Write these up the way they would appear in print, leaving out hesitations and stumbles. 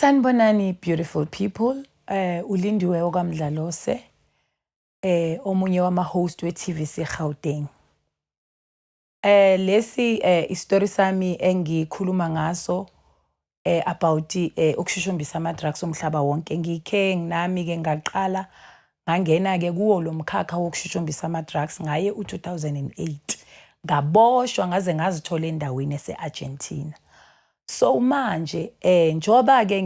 Sanibonani beautiful people. ULindiwe okaMdlalose, omunye wama host we-TVC Gauteng. Lesi istory sami engikhuluma ngaso about ukushushumbisa ama drugs umhlaba wonke. Ngikhe nami ke ngaqala ngangena ke kuwo lo mkhakha wokushushumbisa ama drugs ngaye u2008. Ngaboshwa ngaze ngazithola endaweni ese-Argentina. So manje njoba ke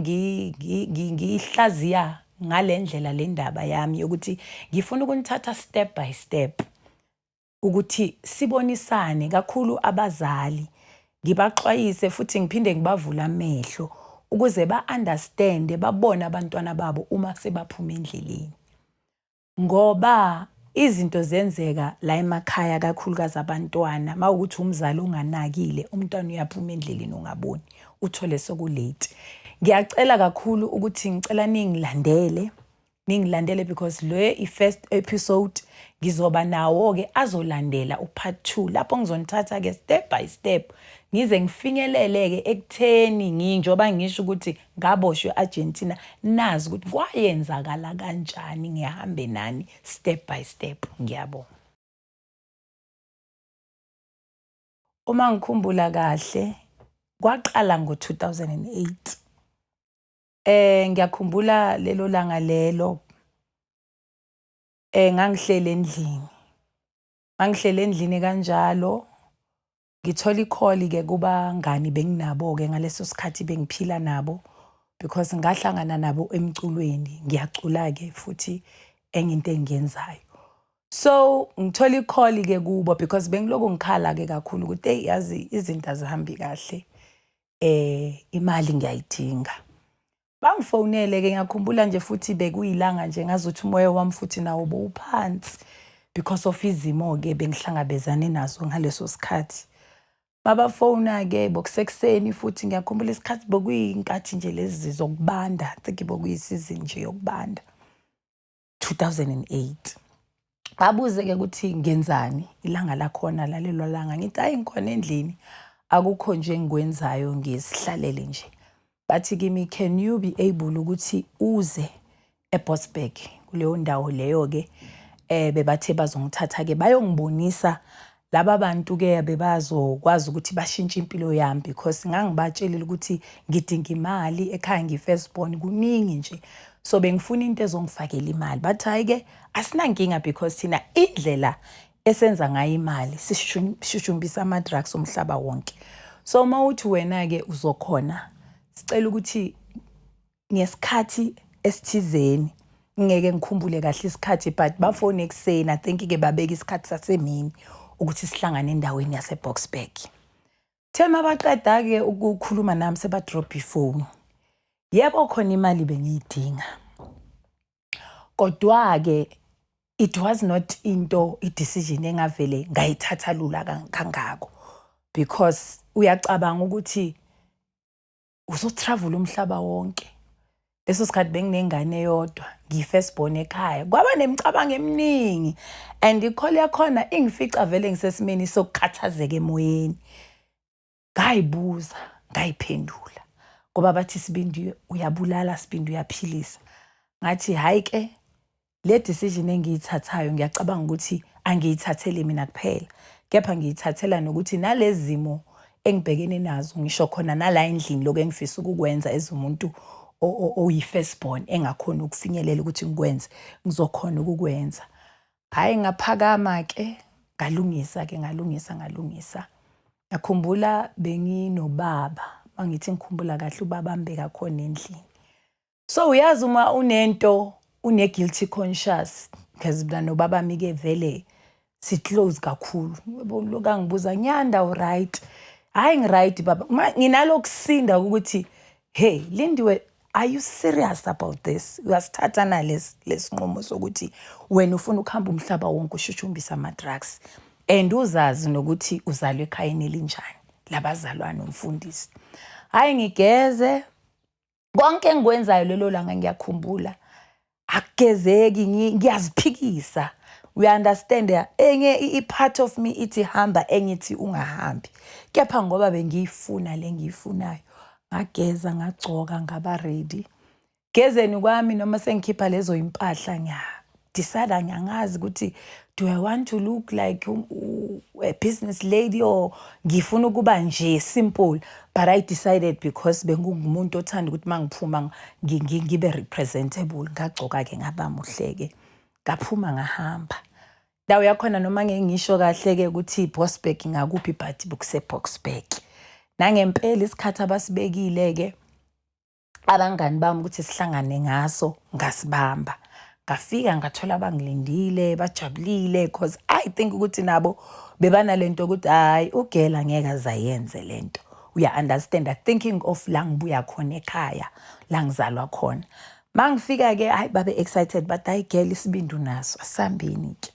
ngihlaziya ngalendlela le ndaba yami yokuthi ngifuna ukunithatha step by step ukuthi sibonisane kakhulu abazali, ngibaxwayise futhi ngiphinde ngibavule amehlo ukuze ba-understand, babone abantwana babo uma sebaphuma endleleni. Ngoba izinto zenzeka la emakhaya, kakhulukazi abantwana, mawukuthi umzali onganakile, umntwana uyaphuma endleleni ungaboni, uthole seku-late. Ngiyacela kakhulu ukuthi ngicela ningilandele, ningilandele because le i-first episode, ngizoba nawo-ke azolandela u-part 2 lapho ngizonithatha-ke step by step ngize ngifinyelele-ke ekutheni njengoba ngisho ukuthi ngaboshwe e-Argentina, nazi ukuthi kwayenzakala kanjani, ngihambe nani step by step. Ngiyabonga. Uma ngikhumbula kahle, kwaqala ngo-2008. Ngiyakhumbula lelo langa lelo, ngangihleli endlini. Ngangihleli endlini kanjalo, ngithola i-call ke kubangani benginabo ke ngaleso sikhathi bengiphila nabo because ngahlangana nabo emculweni, ngiyacula ke futhi enye into engiyenzayo. So ngithola i-call ke kubo because bengiloko ngikhala ke kakhulu ukuthi hey, yazi izinto azihambi kahle, imali ngiyayidinga. Bangifonele ke, ngiyakhumbula nje futhi bekuyilanga nje ngazuthi umoya wami futhi nawo bowuphansi because of izimo ke bengihlangabezane nazo ngaleso sikhathi. Babafona ke bokusekuseni futhi ngiyakhumbula isikhathi bekuyinkathi nje lezi zokubanda, I think bekuyisizini nje yokubanda 2008. Babuze ke ukuthi ngenzani ilanga lakhona lalelo langa, ngithi hayi, ngikhona endlini, akukho nje engikwenzayo, ngizihlalele nje. Bathi kimi, can you be able ukuthi uze eBoksburg kuleyo ndawo leyo ke? Bebathe bazongithatha ke bayongibonisa laba bantu ke bebazokwazi ukuthi bashintshe impilo yami because ngangibatshelile ukuthi ngidinga imali ekhaya, ngi-first born, kuningi nje, so bengifuna into ezongifakela imali. Bathi hayi ke, asinankinga because thina indlela esenza ngayo imali sishushumbisa ama-drugs umhlaba wonke, so uma uthi wena ke uzokhona, sicela ukuthi ngesikhathi esithizeni. Ngeke ngikhumbule kahle isikhathi but bafone ekuseni, I think ke babeka isikhathi sasemini ukuthi sihlangane endaweni yaseBoksburg. Thema baqeda ke ukukhuluma nami seba-drop ifoni. Yebo, khona imali bengiyidinga, kodwa ke it was not into i-decision engavele ngayithatha lula kangako because uyacabanga ukuthi uzo-travel umhlaba wonke. Leso sikhathi benginengane eyodwa, ngiyi-first born ekhaya, kwaba nemicabango eminingi and i-call yakhona ingifica vele ngisesimeni sokukhathazeka emoyeni. Ngayibuza, ngayiphendula ngoba bathi sibindi uyabulala, sibindi uyaphilisa. Ngathi hayi ke, le decision engiyithathayo ngiyacabanga ukuthi angiyithatheli mina kuphela, kepha ngiyithathela nokuthi nalezi zimo engibhekene nazo, ngisho khona nala endlini, lokho engifisa ukukwenza as umuntu oyi-first born engakhona ukufinyelela ukuthi ngikwenze, ngizokhona ukukwenza. Hhayi, ngaphakama ke, ngalungisa ke, ngalungisa, ngalungisa. Ngiyakhumbula benginobaba, mangithi ngikhumbula kahle, ubaba ambeka khona endlini. So uyazi uma unento une-guilty conscious because mina nobabami-ke vele si-close kakhulu. Lokhu angibuza, "Nyanda, u-right?" "Hhayi, ngi-right baba." Nginalokusinda ukuthi hey Lindiwe, are you serious about this? Uyasithatha na lesinqumo sokuthi wena ufuna ukuhamba umhlaba wonke ushushumbisa ama-drugs and uzazi nokuthi uzalwe ekhayeni elinjani labazalwane, umfundisi? Hhayi, ngigeze konke engikwenzayo lelo langa, ngiyakhumbula akugezeki, ngiyaziphikisa, we understand, enye i-part of me ithi hamba, enye ithi ungahambi, kepha ngoba bengiyifuna le ngiyifunayo. Ngageza, ngagcoka, ngaba ready. Gezeni kwami noma sengikhipha lezo impahla, ngiya-decide, ngiyangazi ukuthi do I want to look like a business lady or ngifuna ukuba nje simple, but I decided because bengingumuntu othanda ukuthi mangiphuma ngibe representable. Ngagcoka-ke, ngaba muhle-ke, ngaphuma, ngahamba. Ndawo yakhona noma ngeke ngisho kahle-ke ukuthi i-Boksburg ngakuphi, but bukuse-Boksburg. Nangempela isikhathi abasibekile-ke abangani bami ukuthi sihlangane ngaso, ngasibamba. Ngafika, ngathola bangilindile, bajabulile, 'cause I think ukuthi nabo bebanalento ukuthi hayi, ugela ngeke aze ayenze lento, uya-understand, thinking of la ngibuya khona ekhaya, la ngizalwa khona. Mangifika-ke, hayi, babe excited, but hayi girl, isibindi unaso, asihambeni-ke.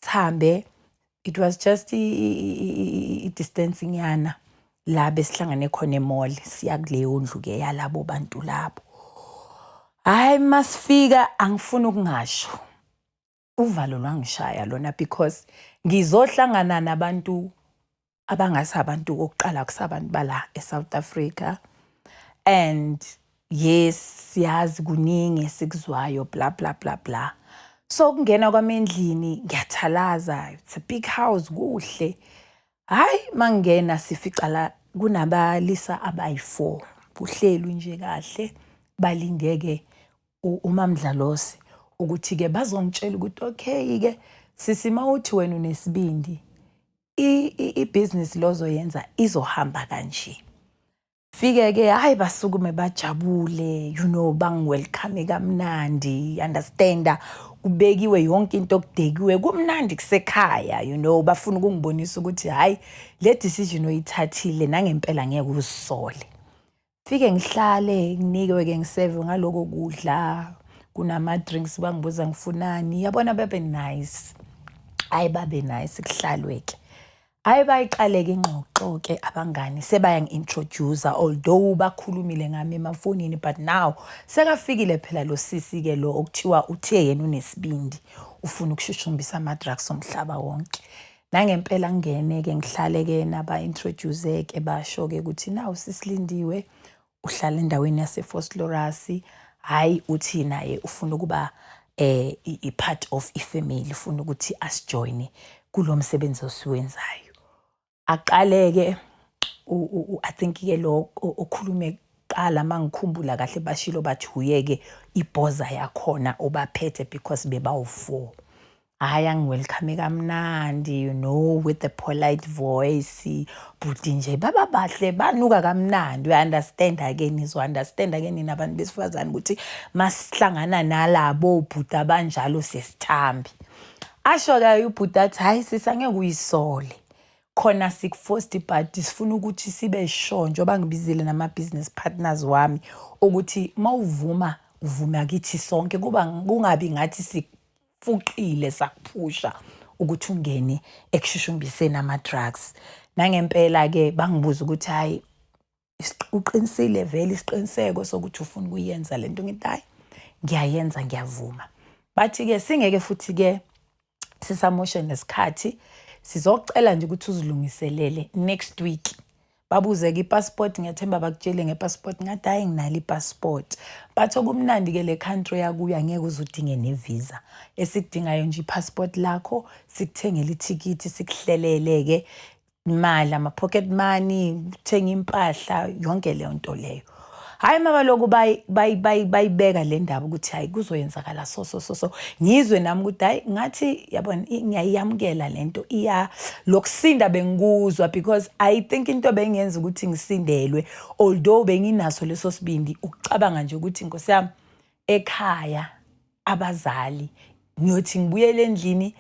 Sihambe, it was just i-distance nyana la besihlangane khona e-mall, siya kuleyo ndlu-ke yalabo bantu labo. Hhayi, masifika, angifuni ukungasho, uvalo lwangishaya lona because ngizohlangana nabantu abangasi abantu kokuqala, kusabantu bala e-South Africa, and yes, siyazi kuningi esikuzwayo, bla bla bla bla. So ukungena kwami endlini, ngiyathalaza, it's a big house, kuhle. Hhayi, mangingena sifica la kunabalisa abayi-4, kuhlelwi nje kahle, balinde-ke uMamdlalose ukuthi-ke bazongitshela ukuthi okay-ke sisi, mawuthi wena unesibindi, ibhizinisi lozoyenza izohamba kanje. Fike-ke, hhayi, basukume bajabule, bangi-welcome kamnandi, understand-a, kubekiwe yonke into, kudekiwe, kumnandi, kusekhaya. Bafuna ukungibonisa ukuthi hhayi, le decision oyithathile nangempela ngeke uzisole. Fike ngihlale, nginikwe-ke, ngiseve ngaloko kudla, kunama-drinks, bangibuza ngifunani, yabona, babe nice. Hhayi, babe nice, kuhlalwe-ke. Hhayi, bayiqale-ke ingxoxo-ke abangani, sebayangi-introduce-a, although bakhulumile ngami emafonini, but now sekafikile phela lo sisi-ke lo okuthiwa uthe yena unesibindi, ufuna ukushushumbisa ama-drugs omhlaba wonke. Nangempela ngingene-ke, ngihlale-ke, naba-introduce-ke, basho-ke ukuthi nawu sisiLindiwe, uhlala endaweni yase-Vosloorus. Hhayi, uthi naye ufuna ukuba i-part of i-family, ufuna ukuthi asijoyine kulo msebenzi osiwenzayo. Aqale-ke I think-ke lo okhulume kuqala, mangikhumbula kahle, bashilo bathi uye-ke ibhoza yakhona obaphethe because bebawu-4. Hhayi, angi-welcome kamnandi, with a polite voice, bhuti nje baba bahle, banuka kamnandi, uya-understand-a-ke, nizo-understand-a-ke nina bantu besifazane ukuthi masihlangana nalabo bhuti abanjalo siyesithambi. Asho-ke ubhuti athi, hhayi sisi, angeke uyisole. Khona siku-forced, but sifuna ukuthi sibe sure, njengoba ngibizile nama-business partners wami, ukuthi mawuvuma uvuma kithi sonke, kuba kungabi ngathi sikufuqile, sakuphusha ukuthi ungene ekushushumbiseni ama-drugs. Nangempela-ke bangibuza ukuthi hhayi, uqinisile vele isiqiniseko sokuthi ufuna ukuyenza lento? Ngithi hhayi, ngiyayenza, ngiyavuma. Bathi-ke singeke futhi-ke sisamoshe nesikhathi, sizocela nje ukuthi uzilungiselele next week. Babuze-ke i-passport, ngiyathemba bakutshele nge-passport. Ngathi hhayi, nginalo i-passport. Bathi okumnandi-ke le country yakuyo angeke uze udinge ne-visa, esikudingayo nje i-passport lakho, sikuthengele ithikithi, sikuhlelele-ke imali, ama-pocket money, ukuthenga impahla, yonke leyo nto leyo. Hhayi, mabaloku bayibeka le ndaba ukuthi hhayi, kuzoyenzakala so so so so, ngizwe nami ukuthi hhayi, ngathi yabona ngiyayamukela lento iya lokusinda bengikuzwa, because I think into bengenza ukuthi ngisindelwe, although benginaso leso sibindi, ukucabanga nje ukuthi nkosi yami, ekhaya abazali, ngiyothi ngibuyele endlini,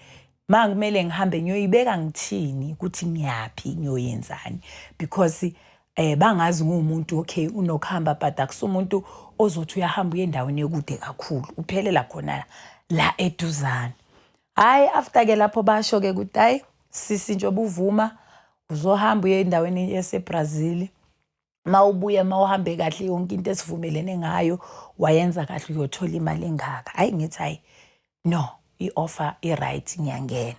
ma kumele ngihambe ngiyoyibeka ngithini ukuthi ngiyaphi, ngiyoyenzani, because bangazi ngumuntu, okay, unokuhamba, but akusumuntu ozothi uyahamba uye endaweni ekude kakhulu, uphelela khona la eduzane. Hhayi, after ke lapho basho ke ukuthi hayi sisi, njengoba uvuma, uzohamba uye endaweni yaseBrazil, mawubuya, mawuhambe kahle, yonke into esivumelene ngayo wayenza kahle, uyothola imali engaka. Hayi, ngithi hayi no, i-offer i-right, ngiyangena.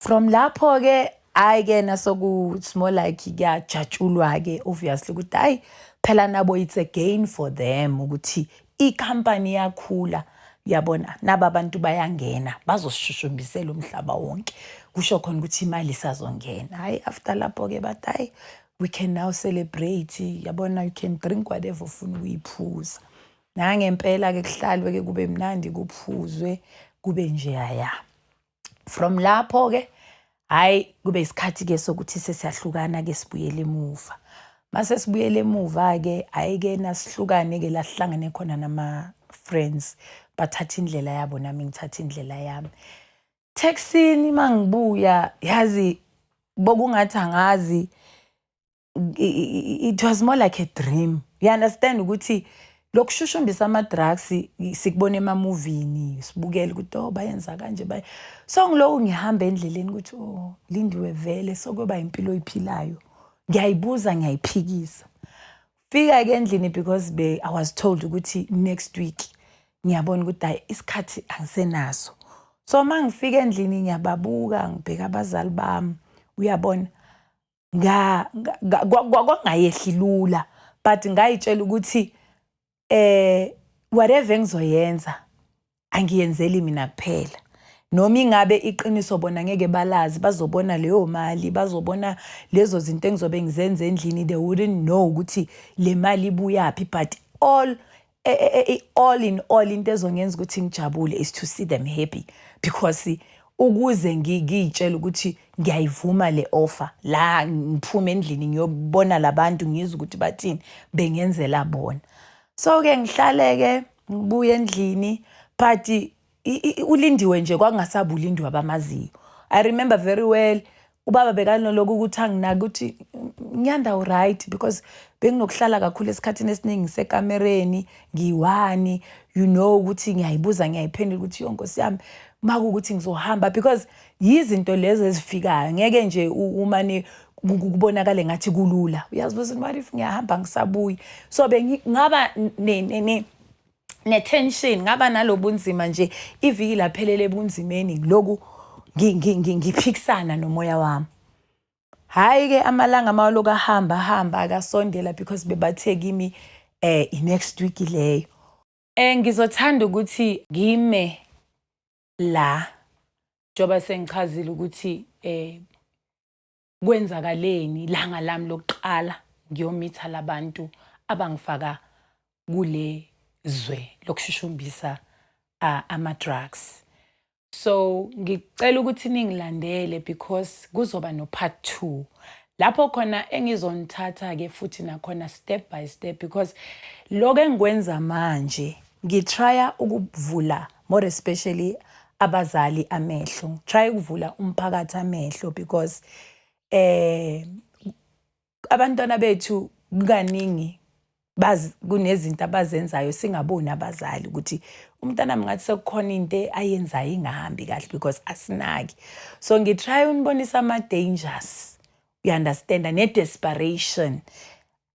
From lapho-ke, hhayi-ke, nasoku it's more like kuyajatshulwa-ke obviously ukuthi hhayi, Phela nabo it's a gain for them ukuthi ikhampani iyakhula, uyabona, naba abantu bayangena, bazosishushumbisela umhlaba wonke, kusho khona ukuthi imali isazongena. Hayi, after lapho-ke bathi, "Hayi, we can now celebrate, yabona, you can drink whatever ufuna ukuyiphuza." Nangempela-ke kuhlalwe-ke, kube mnandi, kuphuzwe, kube nje aya. From lapho-ke, hhayi, kube isikhathi-ke sokuthi sesiyahlukana-ke, sibuyele emuva. Mase sibuyele emuva-ke, hhayi-ke, nasihlukane-ke la sihlangane khona nama-friends, bathatha indlela yabo, nami ngithatha indlela yami. Taxini mangibuya, yazi, bokungathi angazi, it was more like a dream, you understand, ukuthi lokushushumbisa ama-drugs sikubona ema-movini, sibukele ukuthi, oh, bayenza kanje, baye. So ngiloku ngihamba endleleni ukuthi, "Oh Lindiwe, vele sokuyoba impilo oyiphilayo?" Ngiyayibuza, ngiyayiphikisa. Fika-ke endlini, because I was told ukuthi next week, ngiyabona ukuthi hayi, isikhathi angisenaso. So uma ngifika endlini, ngiyababuka, ngibheka abazali bami, uyabona, kwangayehli lula, but ngayitshela ukuthi whatever engizoyenza angiyenzeli mina kuphela. Noma ingabe iqiniso bona ngeke balazi, bazobona leyo mali, bazobona lezo zinto engizobe ngizenza endlini, they wouldn't know ukuthi le mali ibuyaphi, but all in all, into ezongenza ukuthi ngijabule is to see them happy, because ukuze ngiyitshele ukuthi ngiyayivuma le offer la, ngiphume endlini ngiyobona labantu, ngizwe ukuthi bathini, bengenzela bona. So-ke ngihlale-ke, ngibuye endlini, but uLindiwe nje kwakungasabi uLindiwe abamaziyo. I remember very well, ubaba bekanoloku ukuthi anginake ukuthi, "Nyanda, right?" Because benginokuhlala kakhulu esikhathini esiningi ngisekamereni ngiyi-one, ukuthi ngiyayibuza, ngiyayiphendula ukuthi, "Yo Nkosi yami, makuwukuthi ngizohamba," because yizinto lezo ezifikayo, ngeke nje umane kubonakale ngathi kulula. Uyazibuza ukuthi, what if ngiyahamba ngisabuyi? So bengingaba ne-tension, ngaba nalobunzima nje, iviki laphelele ebunzimeni, ngiloku ngiphikisana nomoya wami. Hhayi-ke, amalanga mawaloku ahamba ahamba, akasondela, because bebathe kimi i-next week leyo. Ngizothanda ukuthi ngime la, njengoba sengichazile ukuthi kwenzakaleni langa lami lokuqala ngiyomitha labantu abangifaka kule zwe lokushushumbisa ama-drugs. So ngicela ukuthi ningilandele, because kuzoba no-part 2 lapho khona engizonithatha-ke futhi nakhona step by step, because lokho engikwenza manje, ngi-try-a ukuvula more especially abazali amehlo, try ukuvula umphakathi amehlo, because abantwana bethu kaningi bazi kunezinto abazenzayo singaboni abazali, ukuthi umntana ngathi sekukhona into ayenzayo ingahambi kahle, because asinaki. So ngi-try unibonisa ama-dangers, you understand, ne-desperation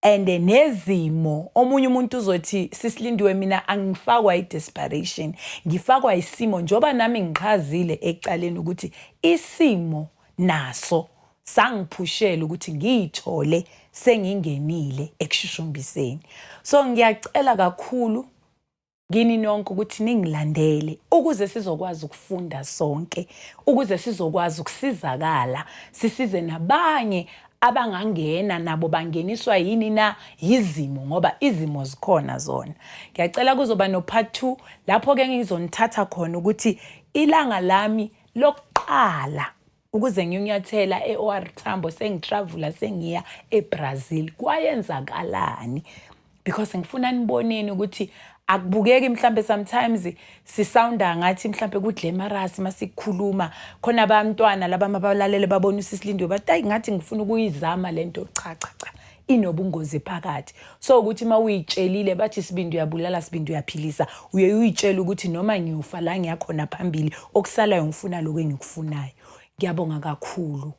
and nezimo. Omunye umuntu uzothi, "Sisi Lindiwe, mina angifakwa i-desperation, ngifakwa isimo," njengoba nami ngichazile ekucaleni ukuthi isimo naso sangiphushela ukuthi ngiyithole sengingenile ekushushumbiseni. So ngiyacela kakhulu kini nonke ukuthi ningilandele ukuze sizokwazi ukufunda sonke, ukuze sizokwazi ukusizakala, sisize nabanye abangangena nabo bangeniswa yini na yizimo, ngoba izimo zikhona zona. Ngiyacela, kuzoba no-part 2 lapho-ke ngizonithatha khona ukuthi ilanga lami lokuqala ukuze ngiyonyathela e-OR Tambo, sengi-travel-a sengiya eBrazil, kwayenzakalani, because ngifuna niboneni ukuthi akubukeki. Mhlambe sometimes si-sound-a ngathi mhlambe ku-glamorous masikukhuluma khona, abantwana laba mabalalele babona usisi Lindiwe bathi, "Ayi, ngathi ngifuna ukuyizama lento." Cha, cha, cha, inobungozi phakathi. So ukuthi uma uyitshelile, bathi sibindi uyabulala, sibindi uyaphilisa, uye uyitshela ukuthi noma ngiyofa la ngiyakhona phambili, okusalayo ngifuna lokhu engikufunayo. Ngiyabonga kakhulu.